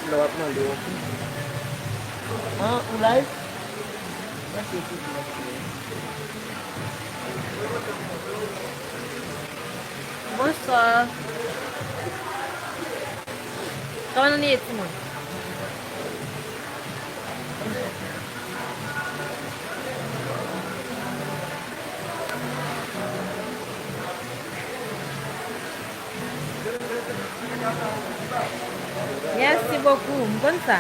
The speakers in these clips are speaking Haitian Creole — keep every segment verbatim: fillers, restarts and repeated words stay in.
Lè w ap mande yon kou. An, ou live? Mèsi pou tout moun. Bonswa. Kòman nou ye, timoun? Merci beaucoup. M konn sa.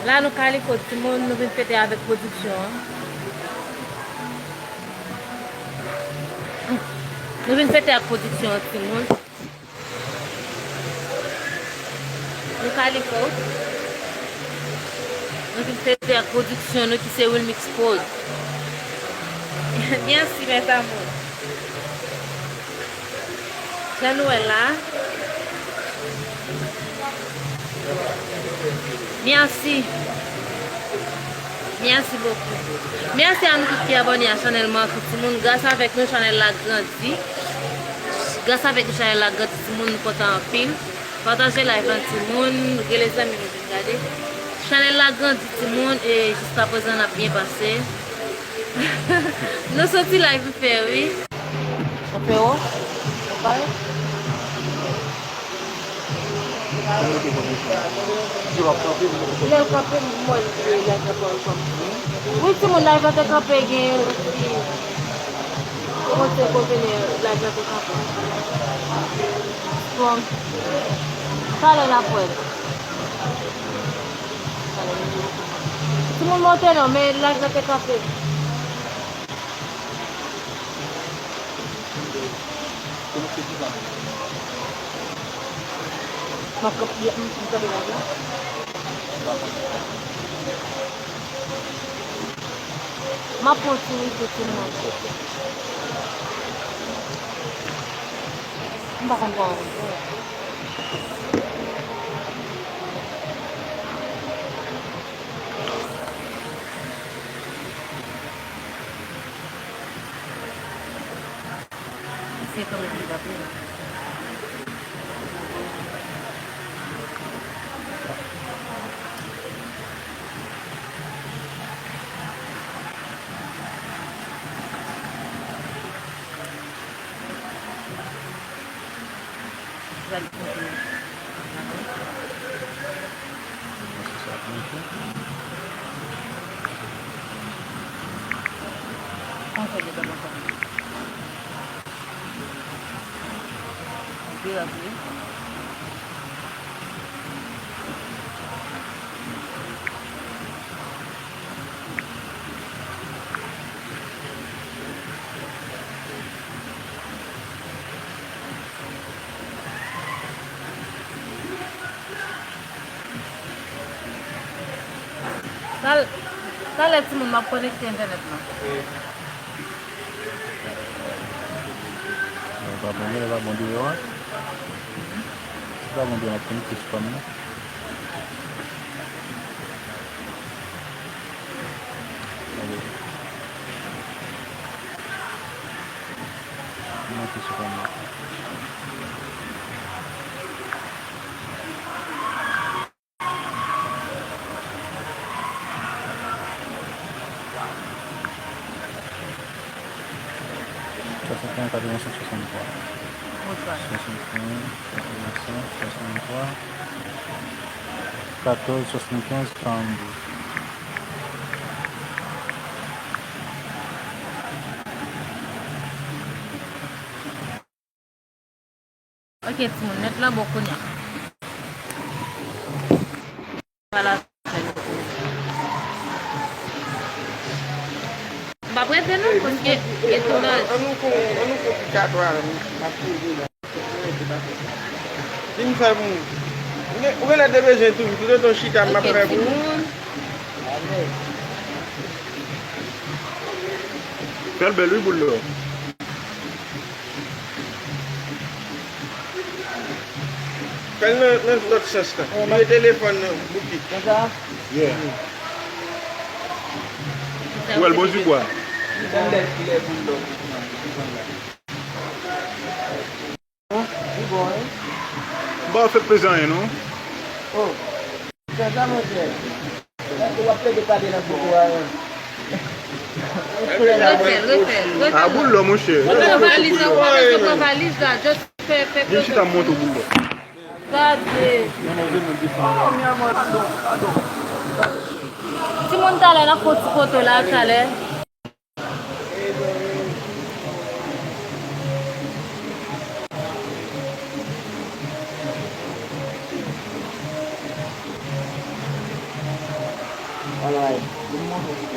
La nou Kaliko, timoun, nou vin fete avèk pwodiksyon an. Nou vin fete ak pwodiksyon an, timoun. Nou Kaliko. Nou vin fete ak pwodiksyon nou ki se Wilmix Prod. Merci, mes amours. Jan nou wè la. Merci. Merci beaucoup. Merci à nou tout ki abòne a chanèl Marky Timoun. Gras avèk nou, chanèl la grandi. Gras avèk nou, chanèl la grandi, timoun, nou kontan anpil. Pataje live lan, timoun. Rele zanmi nou vin gade. Chanèl la grandi, timoun, e jiskaprezan n ap byen pase. Nou soti live fè, wi. Ou fè ou? Ou pare? Lè l kanpe, m wè l lè l kanpe, m wè l kanpe. Wi, timoun, live la te kanpe, gen yon ti, yon ti konveni, live la te kanpe. Bon. Talè n ap wè l. Timoun, monte non, men live la te kanpe. M ap kanpe, m, m kanpe la, wi. M ap pran ti wi pou timoun. M pa konn kòman pou m fè. Se kanmenm ki pa pi. Tal-, talè timoun, m ap konekte entènèt lan. Lè pa bon, lè pa bon deyò a. Lè pa bon deyò, m ap konekte sou pa m nan. Monte sou pa m nan. Swasann kenz, katrevensenk, swasanntwa. Swasann kenz, katrevensenk, swasanntwa. Katòz, swasann kenz, karannde. Ok, timoun, nèt lan bon kounye a. Voilà. M p ap rete non, paske e tou nan. An nou kon, an nou kon ti katwa, m ap poze la. Vin fè pou mwen. Ou gen lè de bezwen tou, toutotan w chita, m ap fè pou ou. Fè l bèl, wi, boul lò. Fè l nan, nan lòt sans lan. Vire telefòn nan, bouki. Konsa? Yeah. Ou wè l bon di bwa. Li bon, wi. Pa fè plezi anyen non. Oh. Sa sa monchè. Ou ap plede pale nan foto a menm. Refè l, refè l, refè l. A boul lò monchè. Ou pran valiz la, ou pa bezwen pran valiz la. Just fè, fè plezi. Vin chita m montre w boul lò. Gade. Timoun talè n ap fè yon ti foto la talè. Alright.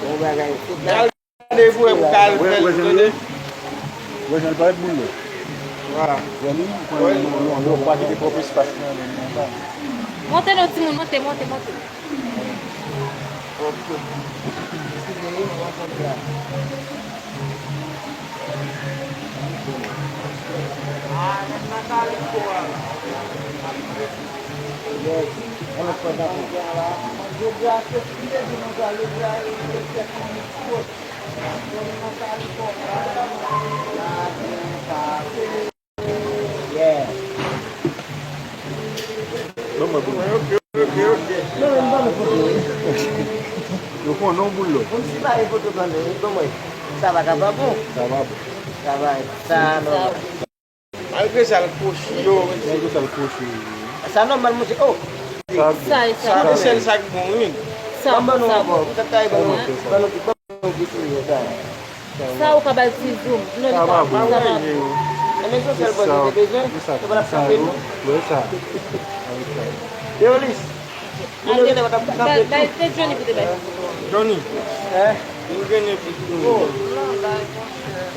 Bon bagay. Gade pou wè pou ka al fè l, tande. Wè jan l parèt boul lò. Vwala. Wè li, ou konn yon, yon, yon pa kite twòp espas nan, nan, nan. Monte non timoun, monte, monte, monte. Ok. Eskize, mwen konn sa. Ah, nèg nan kaliko a. Yes. An lòt fwa, dakò. Jodi a, se ki te di nou sa, jodi a, e, e, e, e, Yeah. Ban mwen pou mwen. Ok, ok, ok. Non, non, ban mwen foto. Yo konnen w boul lò. Moun si pa gen foto ban mwen, ban mwen. Sa pa ka pa bon. Sa pa bon. Sa pa, sa non. Malgre sa l kwochi yo. Malgre sa l kwochi yo. Sa nòmal, monchè. Oh. Sa, sa, sa, se sèl sa k bon, wi. Sa, ban nou ankò. Ou ta ka ban nou, ban nou, ban nou goumen sa. Sa ou ka bay ti zoom. Non, li pa bon. Sa pa bon. Enben se sèl bò li te bezwen. Yo pa t ap kanpe nou. Wè sa. Deolis. Moun yo genlè pa t ap kanpe tou. Bay, bay, se Johnny pou te bay. Johnny. Hein? Moun genlè pou tou.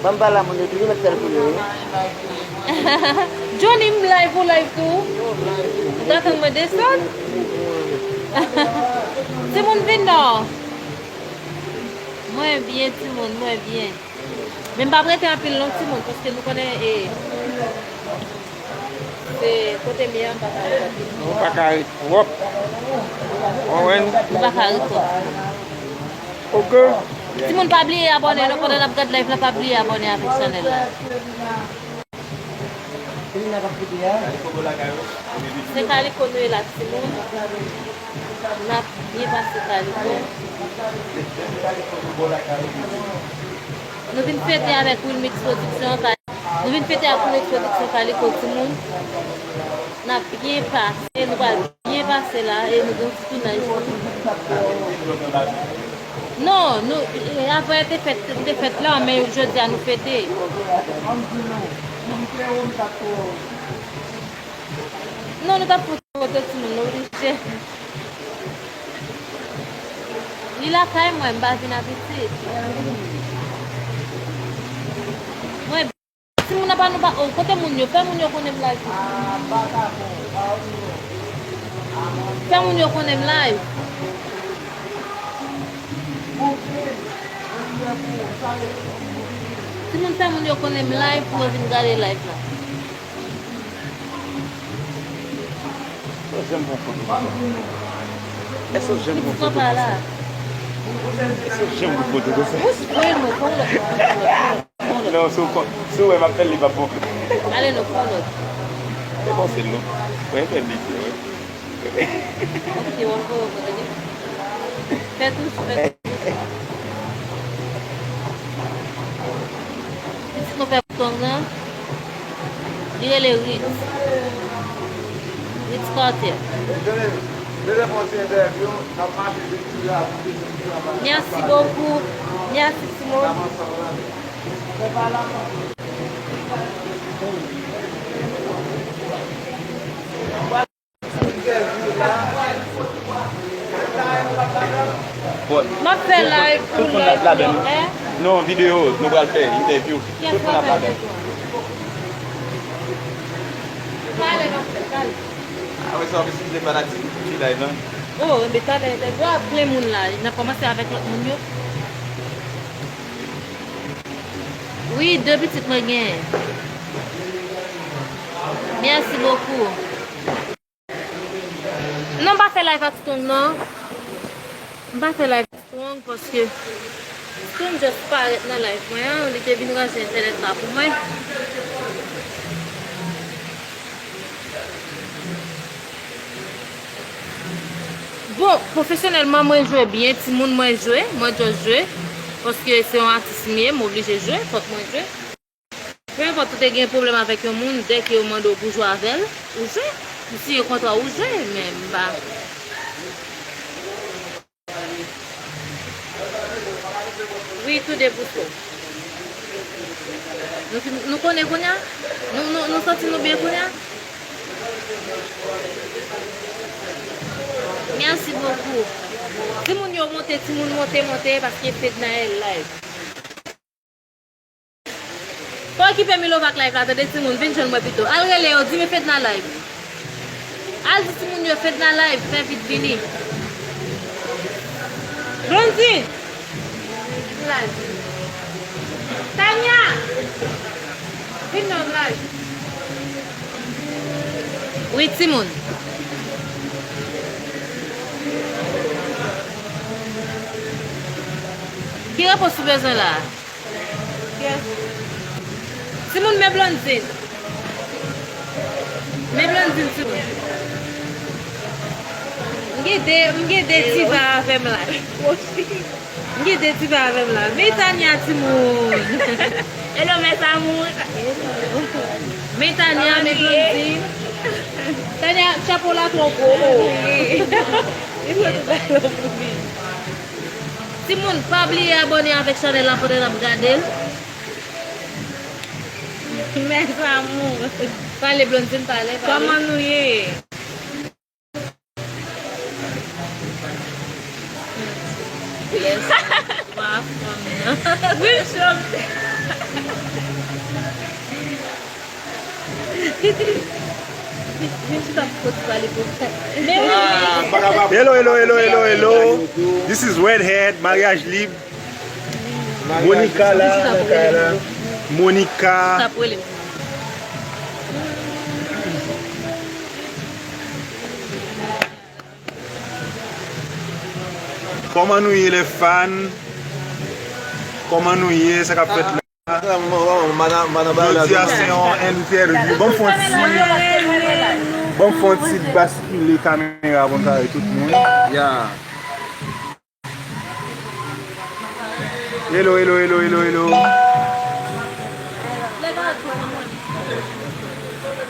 Ban m pale a moun yo toujou met sèl pou yo, wi. Johnny, m live ou live tou. Ou t ap tann mwen desann. Timoun vin non. Mwen byen, timoun, mwen byen. Men m p ap rete anpil non, timoun, paske nou konnen, e, se kote m ye a, m pa ka rete anpil. Ou pa ka ret twòp. Ou konprann? M pa ka ret twòp. Ok. Timoun, pa bliye abòne non, pandan n ap gad live la, pa bliye abòne avèk chanèl la. Se Kaliko nou ye la, timoun. N ap byen pase Kaliko. Nou vin fete avèk Wilmix Production. Nou vin fete ak Wilmix Production Kaliko, timoun. N ap byen pase, nou pral byen pase la, e nou gen yon ti tounaj. Non, nou, e, avan te fèt, te fèt la, men jodi a nou fete. Non, nou t ap pran foto timoun, nou oblije. Li lakay mwen, m pa vin avèti. Mwen, timoun apa nou pa, oh, kote moun yo? Fè moun yo konnen m live. Fè moun yo konnen m live. Timoun, fè moun yo konnen m live pou yo vin gade live la. Èske w janm pran foto konsa? Èske w janm pran foto konsa? Èske w janm pran foto konsa? Wouch, voye non, pran lòt, pran lòt, pran lòt, pran lòt. Non, si w kon-, si w wè m ap fè l, li p ap bon. Ale non, pran lòt. Se bon, se l non. Wè, fè l li, wè. Ok, w ap voye, w ap voye. Fè toujou, fè toujou. Pitit mwen fè pou tong nan. Li rele Ritz. Ritz Carter. Merci beaucoup. Merci, Simon. Bon. M ap fè live pou live yo, en? Non, videyo, nou pral fè entèvyou. Tout moun ap ladann. Talè n ap fè, talè. Apre sa, w ap eskize fanatik ti live lan. Oh, enben talè entèvyou a plen moun la. N ap kòmanse avèk lòt moun yo. Wi, de pitit mwen genyen. Merci beaucoup. Non, m pa fè live ak Strong, non. M pa fè live ak Strong, paske Strong just parèt nan live mwen an, li te vin ranje entènèt la pou mwen. Bon, pwofesyonèlman, mwen jwe byen, timoun mwen jwe, mwen just jwe, paske se yon atis m ye, m oblije jwe, fòk mwen jwe. Peu importe ou te gen pwoblèm avèk yon moun, dèke yo mande w pou jwe avè l, ou jwe. Ou siyen kontra, ou jwe, men m pa. Wi, tou de pou kò. Nou fin, nou konnen kounye a? Nou, nou, nou santi nou byen kounye a? Merci beaucoup. Timoun yo monte, timoun monte, monte, paske Fednaelle live. Pa okipe Milova k live la, tande timoun, vin jwenn mwen pito. Al rele yo, di men Fedna live. Al di timoun yo Fedna live, fè vit vini. Blondine! Vin live. Tania! Vin nan live. Wi, timoun. Ki repons ou bezwen la? Yes. Timoun, men Blondine. Men Blondine, timoun. M gen de, m gen de diva avè m la. M gen de diva avè m la. Men Tania, timoun. Hello, mes amours. Men Tania, men Blondine. Tania, chapo la twò gwo. Li fè tout bagay la pou li. Timoun, pa bliye abòne avèk chanèl la pandan n ap gade l. Mes amours. Pale, Blondine, pale, pale. Kòman nou ye? Yes, ma femme, non? Wi, m chante. Hello, hello, hello, hello, hello. This is Redhead, Maryaj Lib. Monica la, nan kay la. Monica. Kòman nou ye, les fans? Kòman nou ye? Sa k ap fèt la? Jodi a se yon entèvyou. Ban m fè yon ti, ban m fè yon ti baskile kamera pou n ka wè tout moun. Ya. Hello, hello, hello, hello, hello.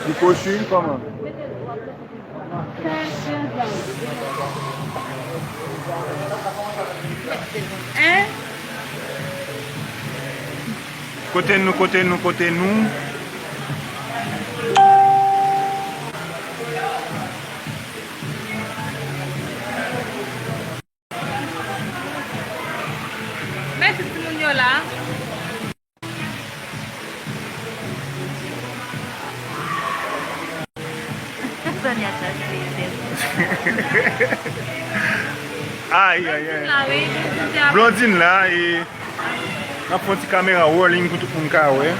Li pochouin kòman? Hein? Kote nou, kote nou, kote nou? Mèsi timoun yo la. Sonia chache tèt. Ay, ay, ay. Blondine la, wi, Blondine te ap Blondine la, e n ap fè yon ti kamera rolling pou tout moun ka wè.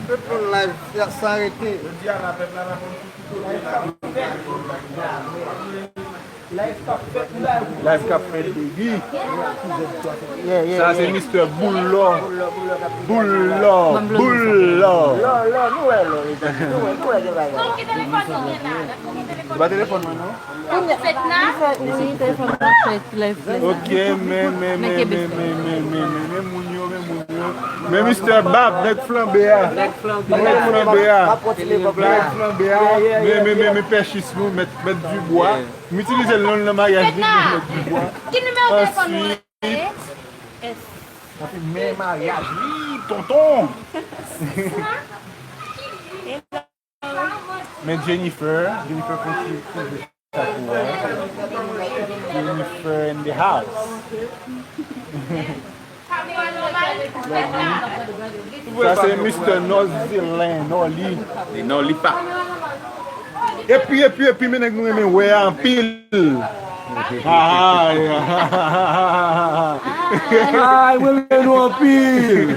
Tout moun live, sa, sa rete. Jodi a la, pèp la pa konn ki kote la. Live k ap fèt, baby. Yeah, yeah, sa se yeah. Mister Boul Lò. Boul Lò, Boul Lò. Lò, lò, nou wè lò, mezanmi. Nou wè, nou wè gen bagay. Ou pa telefòn mwen, non? Fèt la? Wi, telefòn mwen fèt, live fèt. Ok, men, men, men, men, men, men, men, men, men, men, moun yo, men, moun yo. Men Mister Bab, nèg flanbe a. Nèg flanbe a. Nèg flanbe a. Men, men, men, men, pèchis nou, mèt, mèt Dibwa. M itilize l non nan maryaj li, men mèt Dibwa. Ki nimewo telefòn ou ye? Sa se men maryaj li, tonton. Men Jennifer, Jennifer kontinye kouvri sa pou ou. Jennifer in the house. Sa se Mister Nòzilen, Nòli. Li Nòli pa. Epi, epi, epi, men nèg nou renmen wè a anpil. Ay, ay, ay, ay, mwen renmen nou anpil.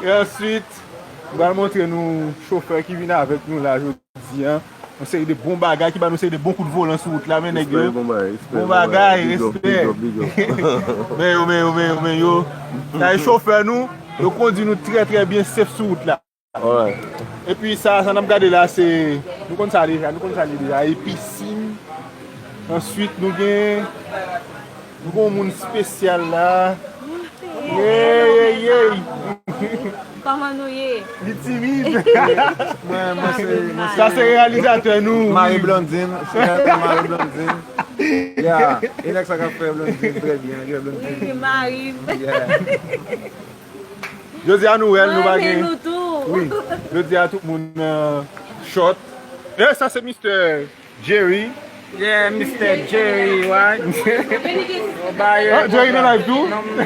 E answit, m pral montre nou chofè ki vin avèk nou la jodi a. Yon seri de bon bagay ki ba nou seri de bon kout volan sou wout la, men nèg yo. Respè, bon bagay, respè, bon bagay, respè. Big up, big up, big up. Men yo, men yo, men yo, men yo. Sa e chofè nou, yo kondi nou trè, trè byen, safe sou wout la. Alright. Epi sa, sa n ap gade la, se, nou konn sa deja, nou konn sa li deja, e pisin. Answit, nou gen, nou gen yon moun espesyal la. Yey, yey, yey. Kòman nou ye? Li timid. Mwen, mwen se, mwen se Sa se reyalizatè nou. Mari Blondine, se Mari Blondine. Yeah, e nèg sa k ap fè Blondine trè byen, yeah, Blondine. Wi, Mari. Yeah. Jodi a nou wè l, nou pa gen. Mwen renmen nou tou. Wi, jodi a tout moun nan short. E sa se Mister Jerry. Yeah, Mister Jerry, why? Ah, Jerry nan live tou? Non, m,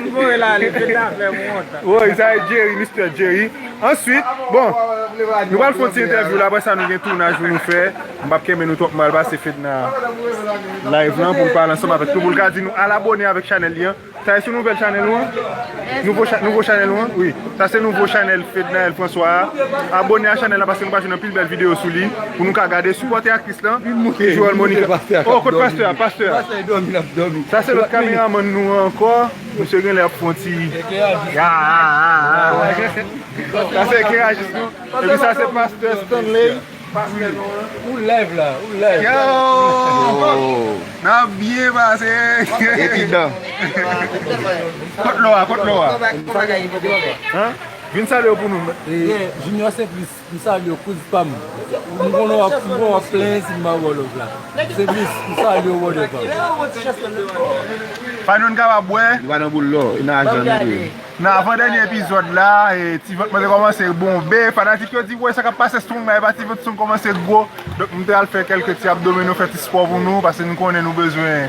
m voye l ale, fè zafè m wont. Woy, sa e Jerry, Mister Jerry. Answit, bon, nou pral fè yon ti entèvyou la, apre sa nou gen tounaj pou nou fè. M p ap kenbe nou twòp, m pral pase Fedna live lan pou l pale ansanm avèk nou, pou l ka di nou al abòne avèk chanèl li an. Sa e sou nouvèl chanèl ou an? Nouvo cha-, nouvo chanèl ou an? Wi. Sa se nouvo chanèl Fednaelle François a. Abòne a chanèl la paske nou pral jwenn anpil bèl videyo sou li pou nou ka gade, sipòte aktris lan ki jwe wòl Monica. Oh, kot pastè a? Pastè a. Pastè a dòmi, l ap dòmi. Sa se lòt kameramann nou an ankò. Misye genlè ap fè yon ti. Ya, ya, ya, ya. Sa se eklerajis nou. Epi sa se pastè Stanley. Ou live la, ou live. Yo! N ap byen pase. Epi dan. Kot lò a, kot lò a? Hein? Vin salye w pou nou. E, Junior Simplice, m salye w, kouz pa m. M konnen w ap, m konnen w ap plenyen si m pa ba w love la. Simplice, m salye w, brother pa m. Fano n kapab wè. Li pa nan boul lò, e nan ajan li ye. Nan avan dènye epizòd la, e, ti vant mwen te kòmanse bonbe. Fanatik yo di, "Woy, sa k ap pase Strong la, e pa ti vant Strong kòmanse gwo." Donk, m te al fè kèlke ti abdomen, nou fè ti spò pou nou, paske nou konnen nou bezwen,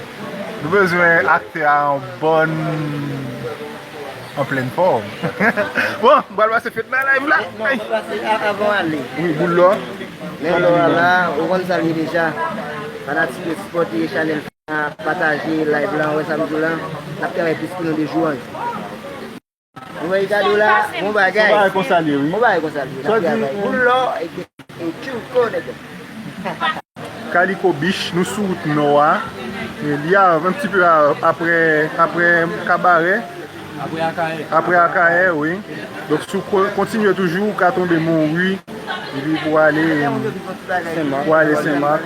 nou bezwen aktè a an bòn, an plèn fòm. Bon, m pral pase Fedna live la. Non, non, pase a-, avan w ale. Wi, boul lò. Lè lò a la, ou konn sa l ye deja. Fanatik yo sipòte chanèl. Pataje live lan, wè sa m di w lan, n ap travay plis pou nou de jou an jou. Nou wè Ricardo la, bon bagay. Bon bagay konsa li ye, wi. Bon bagay konsa li ye, n ap travay. Boul lò, e, e, tchouko, nèg. Kaliko Beach, nou sou wout nò a. E, li a, un petit peu a, aprè, aprè Kabarè. Apre Akayè. Apre Akayè, wi. Donk, si w ko-, kontinye toujou, ou ka tonbe Monwi, epi pou ale, pou ale Senmak.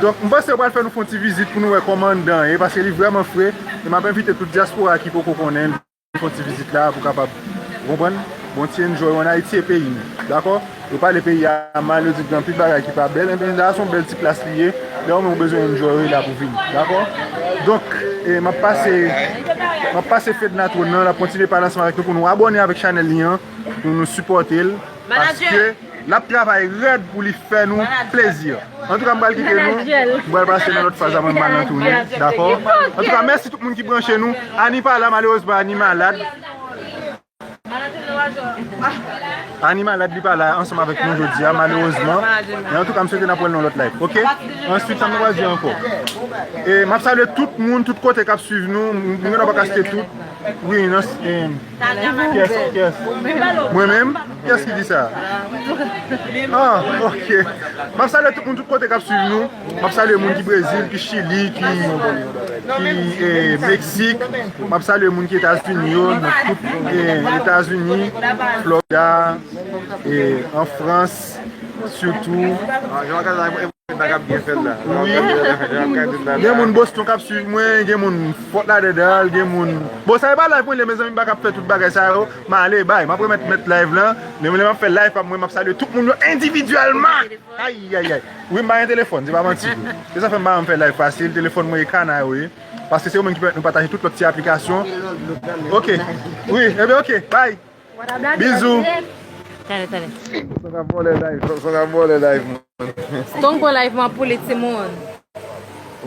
Donk, m panse yo pral fè nou fè yon ti vizit pou nou wè kòman anndan ye, paske li vrèman fre. E m ap envite tout dyaspora ki poko konnen l vin fè yon ti vizit la, pou kapab, ou konprann? Bon, ti enjoy, ann Ayiti e peyi nou. Dakò? Yo pale peyi a mal, yo di gen anpil bagay ki pa bèl, enben la se yon bèl ti plas li ye. Lè ou menm ou bezwen enjoy, li la pou vini. Dakò? Donk, e, m ap pase, m ap pase Fedna twòn nan, l ap kontinye pale ansanm avèk nou pou nou abòne avèk chanèl li an, pou nou sipòte l, paske l ap travay rèd pou li fè nou plezi. Antouka, m pral kite nou, m pral pase nan lòt faz la, mwen m al nan tounen, dakò? Antouka, mèsi tout moun ki branche nou. Ani pa la, malerezman, Ani malad. Ani malad, li pa la ansanm avèk nou jodi a, malerezman. Men antouka, m swete n ap wè l nan lòt live, oke? Answit, sa m ta pral di ankò? E, m ap salye tout moun, tout kote k ap swiv nou. M, m gen dwa pa ka site tout. Wi, nan, e, kiyès, kiyès? Mwen menm? Kiyès ki di sa? Ah, oke. M ap salye tout moun, tout kote k ap swiv nou. M ap salye moun ki Brezil, ki Chili, ki, ki, e, Meksik. M ap salye moun ki Etazini yo, nan tout, e, Etazini, Florida, e, an Frans, sitou. Wi. Gen moun Boston k ap swiv mwen, gen moun Fort Lauderdale, gen moun. Bon, sa e pa live mwen li ye, mezanmi, m pa ka fè tout bagay sa yo. M ale, bay, m ap remèt mèt live lan. Men lè m ap fè live pa mwen, m ap salye tout moun yo endividyèlman. Ayayay. Wi, m pa gen telefòn, se pa manti. Se sa fè m pa janm fè live fasil, telefòn mwen e kana yo ye. Paske se yo menm ki pèmèt nou pataje tout lòt ti aplikasyon. Oke. Wi, enben oke, bay. Bizou. Tande, tande. Sa ka vòlè live, sa ka vòlè live, man. Strong pran live mwen pou li, timoun.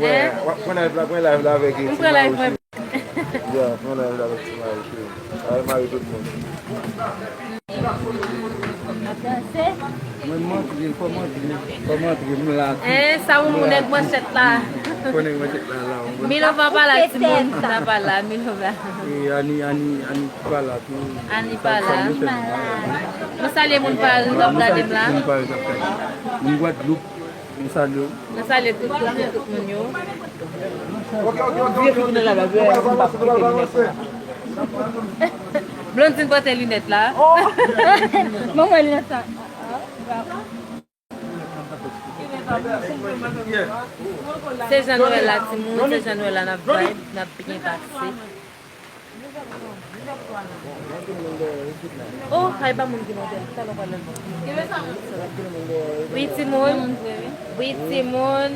Wè, w ap pran live la, pran live la avèk ti mari cheri. Ya, pran live la avèk ti mari cheri. Ay, mari tout moun. Mwen m antre, fò m antre, fò m antre, m la tou. Eh, sa moun moun nèg manchèt la. Fò nèg manchèt la la. Milova pa la, timoun, sa pa la, Milova. E Ani, Ani, Ani pa la tou. Ani pa la. Nou salye moun Pari k ap gade m la. Moun Pari k ap gade. Moun Gwadloup. Nou salye w. Nou salye tout, tout, tout, tout moun yo. Vye figi nan la, vye, vye, vye. Blondine pote linèt la. Manman linèt sa. Se jan Nwèl la, timoun, se jan Nwèl la n ap vibe, n ap byen pase. Oh, ay pa moun ki monte. Talè w pral lè l bon. Wi, timoun. Wi, timoun.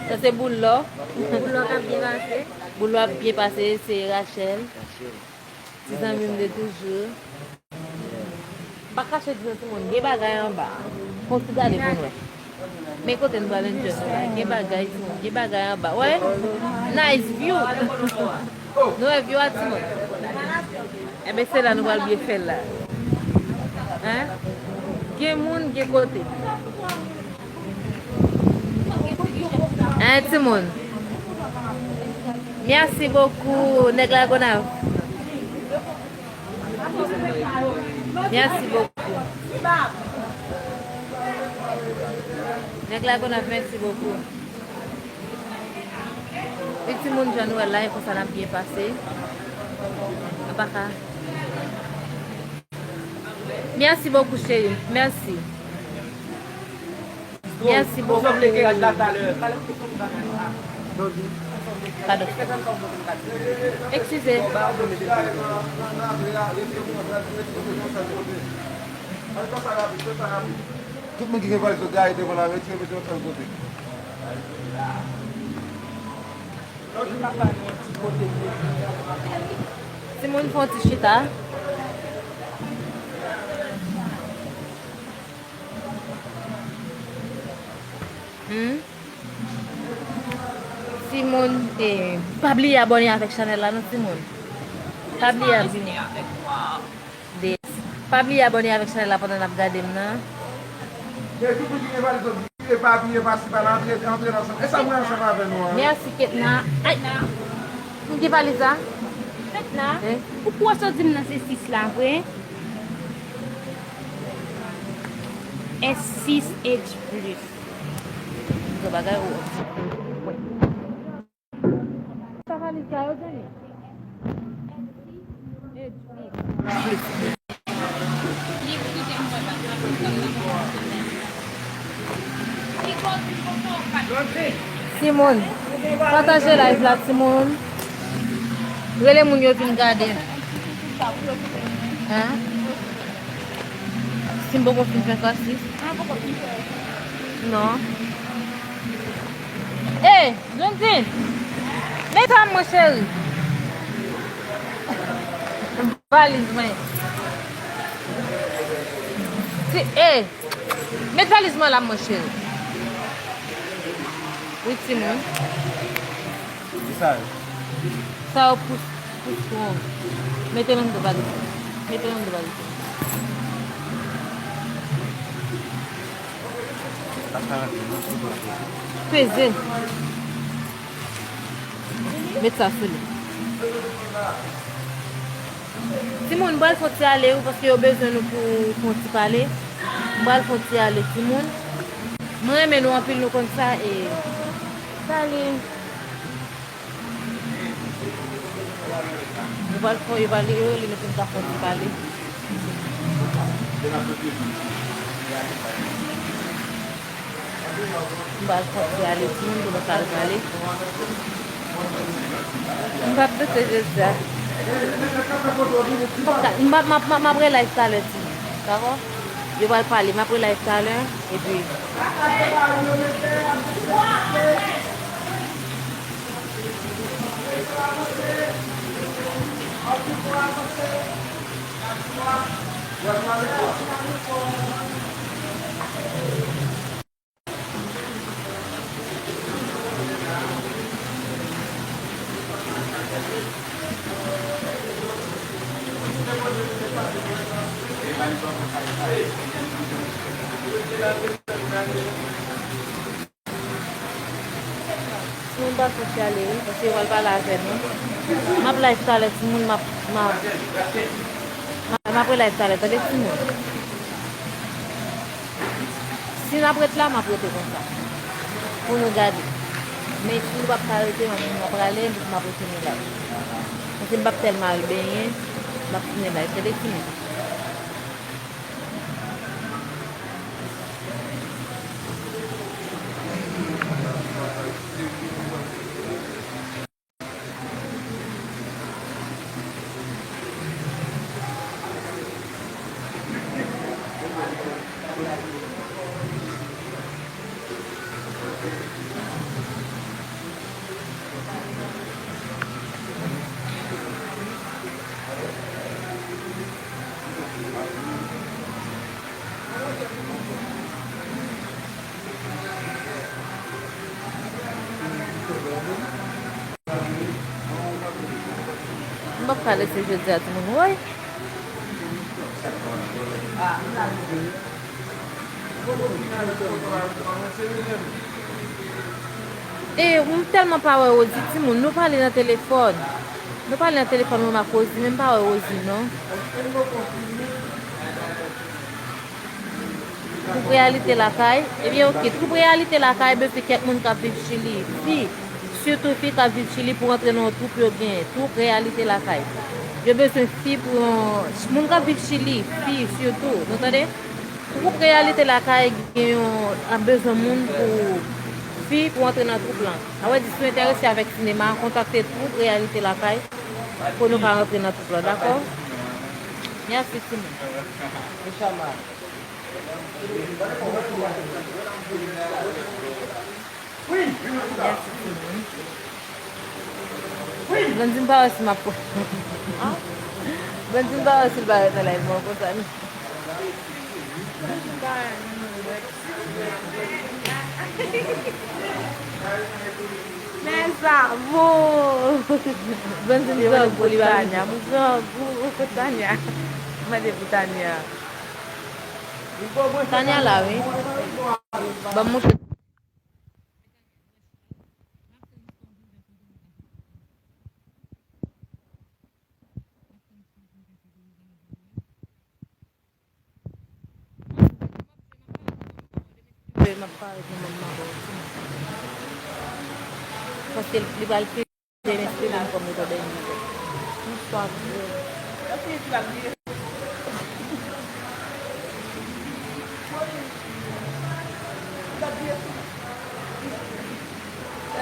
Sa se Boulò. Boulò k ap byen pase. Boulò ap byen pase, se Rachel. Ti zanmi m de toujou. M pa kache di nou timoun, gen bagay anba. Fon ti gade pou n wè. Men kote n pral enjoy nou la. Gen bagay timoun, gen bagay anba. Wè? Nice view. Nou wè view a timoun? Enben se la nou pral byen fè l la. Hein? Gen moun, gen kote. Hein, timoun? Merci beaucoup, nèg Lagonav. Merci beaucoup. Nèg Lagonav, merci beaucoup. Wi, timoun, jan nou wè la, e konsa n ap byen pase. Nou pa ka. Merci beaucoup, chérie. Merci. Merci beaucoup. Pardon. Excusez. Tout moun ki gen valiz yo gaye devan la, retire, mete yo sèl kote. Timoun, fè yon ti chita. Hmm? Timoun, eh, pa bliye abòne avèk chanèl la non, timoun. Pa bliye abòne. Des. Pa bliye abòne avèk chanèl la pandan n ap gade m nan. Epi pou ki gen valiz yo, vire pa vire pa si pa la, antre, antre nan chanm. E sa mwen ansanm avè nou an. Mèsi, Ketna. Ay, m gen valiz la. Ketna, eh? Ou kwè sa w di m nan se sis la vre? S sis H plus. Gwo bagay ou. Sa valiz sa yo, Johnny? Timoun, pataje live la, timoun. Rele moun yo vin gade. Hein? Si m poko fin fè sa, sis? Non. Ey, Johnson! Met sa mwen, cheri. Valiz mwen. Ti, ey! Met valiz mwen la, mon cheri. Wi, timoun. Ki sa yo? Sa yo pous, pous twon. Mete nan do valiz. Mete nan do valiz. Peze. Met sa sou li. Timoun, m pral fè yon ti ale wi, paske yo bezwen nou pou, pou yon ti pale. M pral fè yon ti ale, timoun. Mwen renmen nou anpil, nou konn sa, e pale. Yo pral fè, yo pral, yo rele nou pou n ka fè yon ti pale. M pral fè yon ti ale, timoun, pou nou ka al pale. M p ap dote jodi a. M p ap ka, m ap, m ap, m ap, m ap relive talè, timoun. Dakò? Yo pral pale, m ap relive talè, epi Timoun, m pral fè ti ale wi, paske yo pral pale avè nou. M ap live talè, timoun, m ap, m ap, m ap, m ap relive talè, tande timoun. Si n ap ret la, m ap rete konsa. Pou nou gade. Men si nou p ap ka rete, m ap, m ap prale, m ap retounen live. Paske m p ap tèlman al benyen, m ap tounen live, tande timoun. Kalès jodi a, timoun, woy. E, m tèlman pa wè Rosie, timoun, nou pale nan telefòn. Nou pale nan telefòn, mwen ak Rosie, men m pa wè Rosie, non. Twoup Reyalite Lakay. Ebyen, oke. Twoup Reyalite Lakay bezwen kèk moun k ap viv Chili. Fi, sitou fi k ap viv Chili pou rantre nan yon twoup yo genyen. Twoup Reyalite Lakay. Yo bezwen fi pou yon moun k ap viv Chili. Fi, sitou. Nou tande? Twoup Reyalite Lakay gen yon, ap bezwen moun pou fi pou rantre nan twoup lan. Sa vle di, si w enterese avèk sinema, kontakte Twoup Reyalite Lakay pou nou ka rantre nan twoup lan, dakò? Mèsi, timoun. Mèsi, timoun. Blondine pa wè si m ap pran. Blondine pa wè si l pa wè nan live mwen konsa, non. Mes amours. Blondine grangou, li pa vle. Tania, m grangou, Tania. Mande pou Tania. Tania la, wi. Ban m montre. M ap pale pou mwen, m ap pale pou mwen. Paske li pral Demen se demen kòm yo t òganize. Bonswa, bro.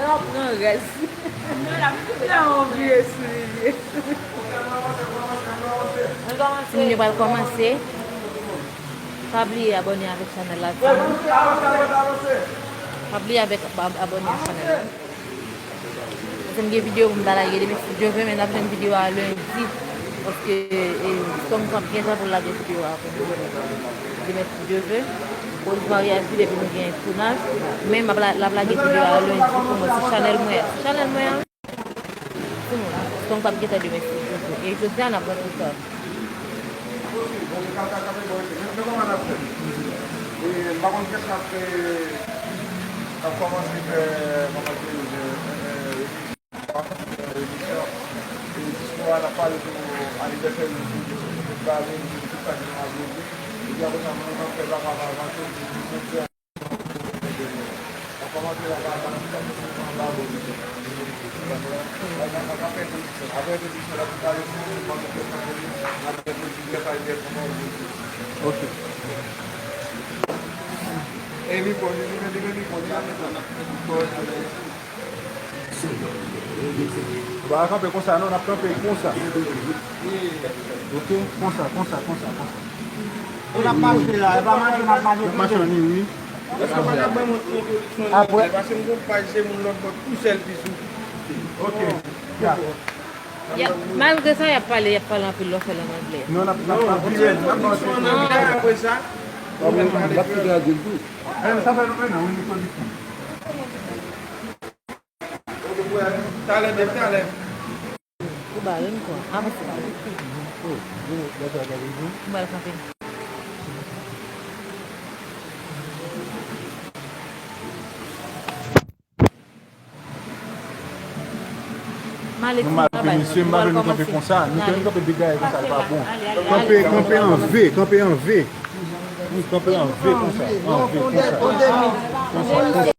L ap pran rès. L ap bliye sou li. Timoun yo pral kòmanse. Pa bliye abòne avèk chanèl la, timoun. Pa bliye avèk, ab-, abòne ak chanèl la. Paske m gen videyo pou m ta lage demen si Dye vle, men n ap jwenn videyo a lendi. Paske, e, Strong p ap gen tan pou l lage videyo a pou nou. Demen si Dye vle. Koz maryaj li depi nou gen tounaj. Men m ap la, l ap lage videyo a lendi pou mwen sou chanèl mwen an. Sou chanèl mwen an. Timoun, Strong p ap gen tan demen si Dye vle. E jodi a n ap rantre sa. Osi, bon, m ka, ka, ka fè bon, men, men kòman n ap fè? E, m pa konn kiyès k ap fè, k ap kòmanse fè, kòman se, e, e, e, emisyon. E, diskou a, n ap pale sou anivèsè Jezi, sou tout bagay, sou tout sa ki nan Jezi. Epi apre sa, mwen, m ap fè bagay avanse, epi Bondye Ok. Ou pa kanpe konsa, non, n ap kanpe konsa. Ok, konsa, konsa, konsa, konsa. Ou n ap mache la, e pa mache, n ap mache. N ap mache annik, wi. Èske w pa ka ban mwen entwodiksyon anglè? Paske m gon paj, se moun lòt bò tou sèl ki sou. Ok. Ya. Ya, malgre sa, y ap pale, y ap pale anpil lè w fè l an anglè. Non, n ap, n ap, n ap vire, n ap vire. Entwodiksyon an anglè, apre sa, nou mèt pale kreyòl. Sa fè nou mennen, wi, entwodiksyon. Talè, talè. Ou ba ren kwa. Avanse. Ou ba l kanpe. Nou mal ke mesye, m pa vle nou kanpe konsa. Nou fè nou kanpe degay konsa, li pa bon. Kanpe, kanpe an V, kanpe an V. Wi, kanpe an V konsa, an V konsa. Konsa, konsa.